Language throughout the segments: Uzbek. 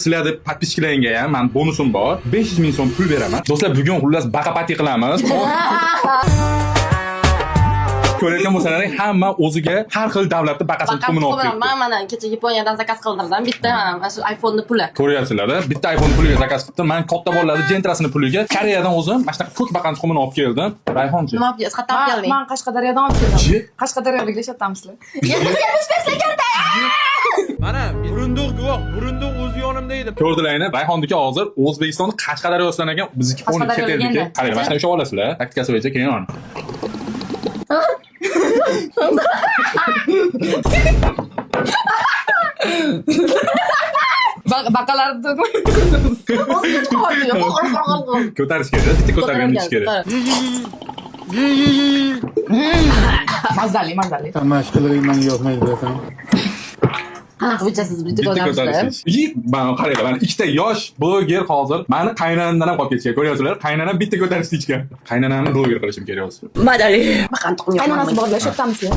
Sizlarni подписчик laringga ham man bonusim bor. 500 ming so'm pul beraman. Do'stlar, bugun xullas baqapati qilamiz. Ko'rayotgan bo'lsalaring, hamma o'ziga har xil davlatni baqasini Baqa tuxumini olib tuxumini kelibdi. Man mana kecha Yaponiyadan заказ qildirdim. Bitta mana shu iPhone'ni puli. Ko'ryapsizlar, bitta iPhone puliga заказ qilibdi. Man katta bolalarni Gentrasini puliga Koreyadan o'zim mana shunaqa ko'k baqani tuxumini olib keldim. Rayhonchi? Nima olib kelasiz? Qayerdan olib kelding? Man Qashqadaryodan olib keldim. Chi? Qashqadaryoliklar ishlatamizlar. Mana burunduq guvoh, burunduq o'zi yonimda edi. Ko'rdilaringmi? Rayhonniki hozir O'zbekistonni Qashqadaryosidan ekan, bizniki полный chet Qashqadaryolik elniki. endi. Qarang, mana shuni ushlab olasizlar. Taktikasi bo'yicha keyin mana. Baqalarni to'kmay. O'ziga chiqyapti. Ko'tarish kerak, bitta ko'targanda ichish kerak. Mazali, mazali. Mashqlaring menga yoqmaydi, bilasan. Qanaqa bichasiz bitta Bitta ko'tarishda? ko'tarish. И mana qaranglar, mana ikkita yosh bloger hozir mani qaynonamdan ham qolib ketishgan. Ko'ryapsizlar, qaynonam bitta ko'tarishni ichgan. Qaynonamni bloger qilishim kerak hozir. Madali. Baqani tuxumi Qaynonasi borlar ishlatamizlar.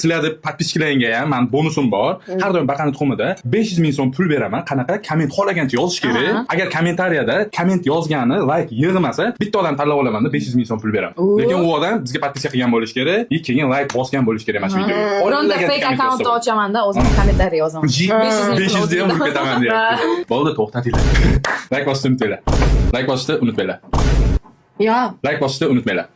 Sizlarni подписчик laringga ham man bonusim bor. Har doim baqani tuxumida 500 ming so'm pul beraman. Qanaqa komment xohlagancha yozish kerak. Agar kommentariyada komment yozgani layk yig'masa, bitta odam tanlab olamanda 500 ming so'm pul beraman. Lekin u odam bizga подписка qilgan bo'lishi kerak, и keyin layk bosgan bo'lishi kerak mana shu videoga. Bironta Xohlagancha fake komment akkaunt yozsa bo'ladi. ochamanda o'zim kommentariy yozaman. 500 ni ham urib ketaman deyapti. Bo'ldi, to'xtatinglar. Layk bosishni unutmanglar. Layk bosishni unutmanglar. Yo. Layk bosishni unutmanglar.